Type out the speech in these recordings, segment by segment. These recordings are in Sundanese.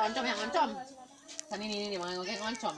Oncom yang oncom. Sana ini ini mga kayak oncom.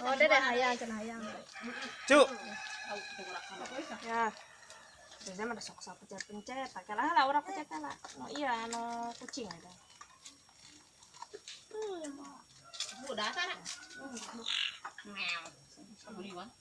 Oh, deh hayang, cenah hayang. Cuk. Ya. Biasanya mah sok-sok pencet-pencet, pakai lah lah orang pencet lah. No iya, no kucing ada. Udah sana. Meow.